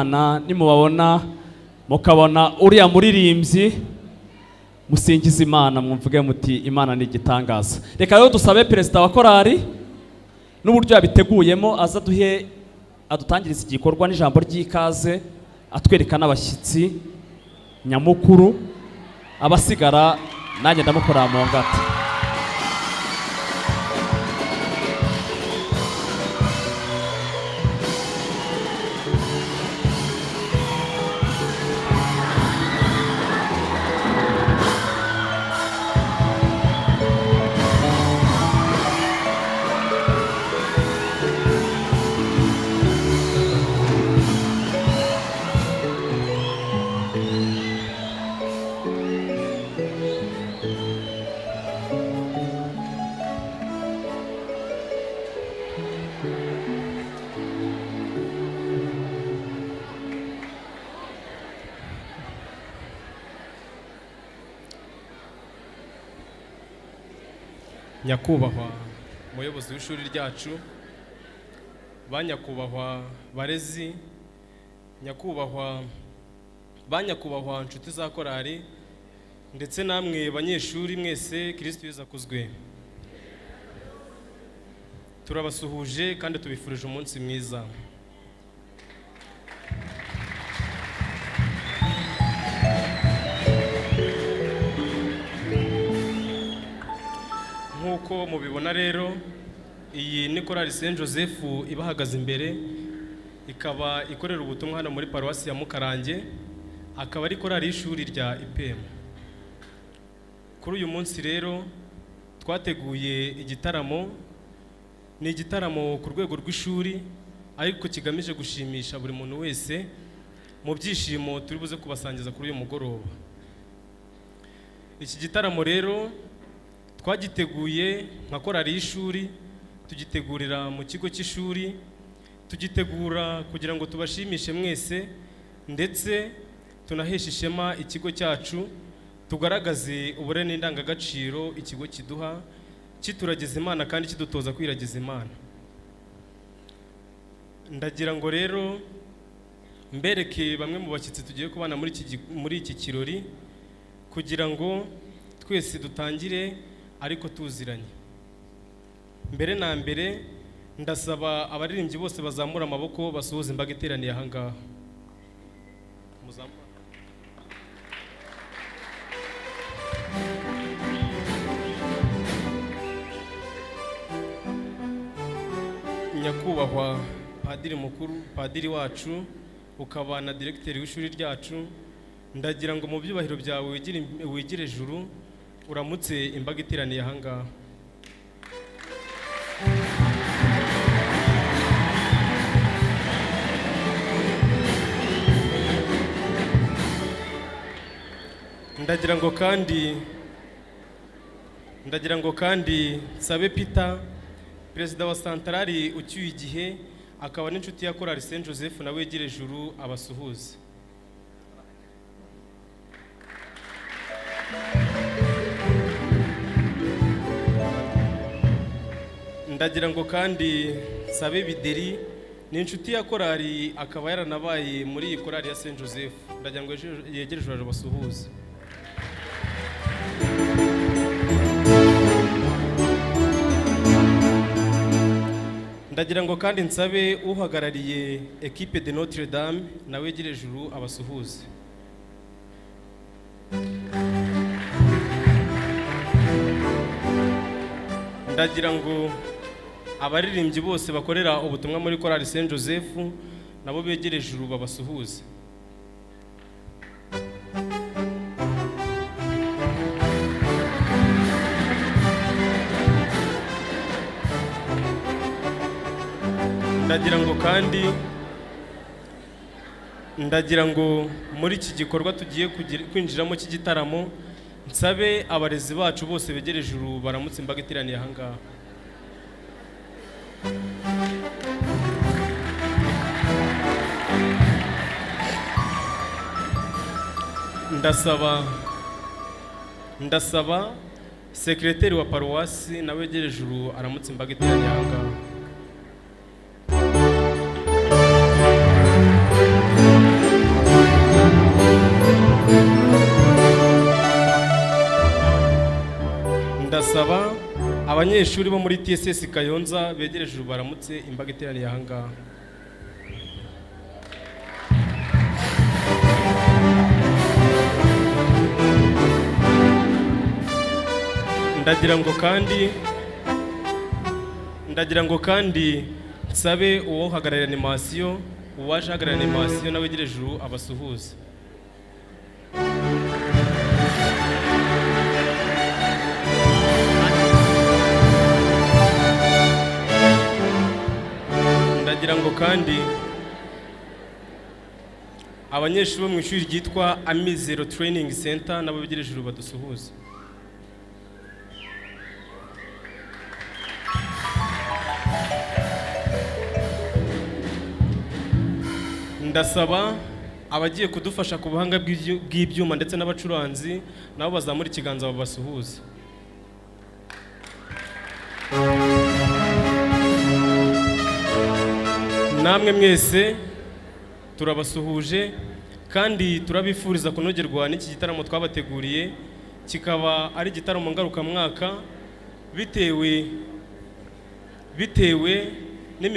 Nimubabona mukabona uriya muririmbyi, musingize Imana, mwumvuge muti Imana ni igitangaza. Reka rero dusabe perezida wa korali n'uburyo yabiteguyemo aza duhe adutangiriza igikorwa n'ijambo ry'ikaze, atwereka n'abashyitsi nyamukuru, abasigara nanjye ndamukorera mu ngata. Nyakubahwa umuyobozi w'ishuri ryacu, ba nyakubahwa barezi, nyakubahwa ba nyakubahwa nshuti za korali, ndetse namwe banyeshuri mwese, Kristo Yezu akuzwe. Turabasuhuje kandi tubifurije umunsi mwiza. Nk'uko mubibona rero, iyi ni korali Saint Joseph ibahagaze imbere, ikaba ikorera ubutumwa hano muri paruwasi ya Mukarange, akaba ari korali y'ishuri rya IPM. Kuri uyu munsi rero twateguye igitaramo, ni igitaramo ku rwego rw'ishuri ariko kigamije gushimisha buri muntu wese mu byishimo turi buze kubasangiza kuri uyu mugoroba. Iki gitaramo rero twagiteguye nka korali y'ishuri, tugitegurira mu kigo cy'ishuri, tugitegura kugira ngo tubashimishe mwese ndetse tunaheshe ishema ikigo cyacu, tugaragaze uburere n'indangagaciro ikigo kiduha, kituragiza Imana kandi kidutoza kwiragiza Imana. Ndagira ngo rero mbereke bamwe mu bashyitsi tugiye kubana muri iki kirori, kugira ngo twese dutangire ariko tuziranye. Mbere na mbere ndasaba abaririmbyi bose bazamura amaboko basuhuza imbaga iteraniye aha ngaha. Nyakubahwa padiri mukuru, padiri wacu, ukaba na diregiteri w'ishuri ryacu, ndagira ngo mu byubahiro byawe wigire juru, uramutse imbaga iteraniye aha ngaha. Ndagira ngo kandi nsabe Peter, perezida wa santarari ucyuye igihe, akaba n'inshuti ya korali Saint Joseph, nawe wegere juru abasuhuze. Ndagira ngo kandi nsabe Bideri, ni inshuti ya korali akaba yaranabaye muri iyi korali ya Saint Joseph, ndagira ngo yegere ijuru basuhuze. Ndagira ngo kandi nsabe uhagarariye equipe de Notre Dame, nawe yegere ijuru abasuhuze. Ndagira ngo abaririmbyi bose bakorera ubutumwa muri korali Saint Joseph nabo begere ijuru babasuhuze. Ndagira ngo muri iki gikorwa tugiye kwinjiramo cy'igitaramo, nsabe abarezi bacu bose begere ijuru baramutse imbaga iteraniye aha ngaha. Ndasaba sekreteri wa paruwasi nawe yegere ijuru aramutse imbaga iteraniye aha ngaha. Abanyeshuri bo muri TSS Kayonza begereje baramutse imbaga iteraniye aha ngaha. Ndagira ngo kandi nsabe uwo uhagarariye animation, uwaje ahagarariye animation nawe wegereje ijuru abasuhuze. Ndagira ngo kandi abanyeshuri bo mu ishuri ryitwa Amizero Training Center nabo begereje ijuru badusuhuze. Ndasaba abagiye kudufasha ku buhanga bw'ibyuma ndetse n'abacuranzi nabo bazamura ikiganza babasuhuze. Namwe mwese turabasuhuje kandi turabifuriza kunogerwa n'iki gitaramo twabateguriye, kikaba ari igitaramo ngarukamwaka bitewe n'imikorere.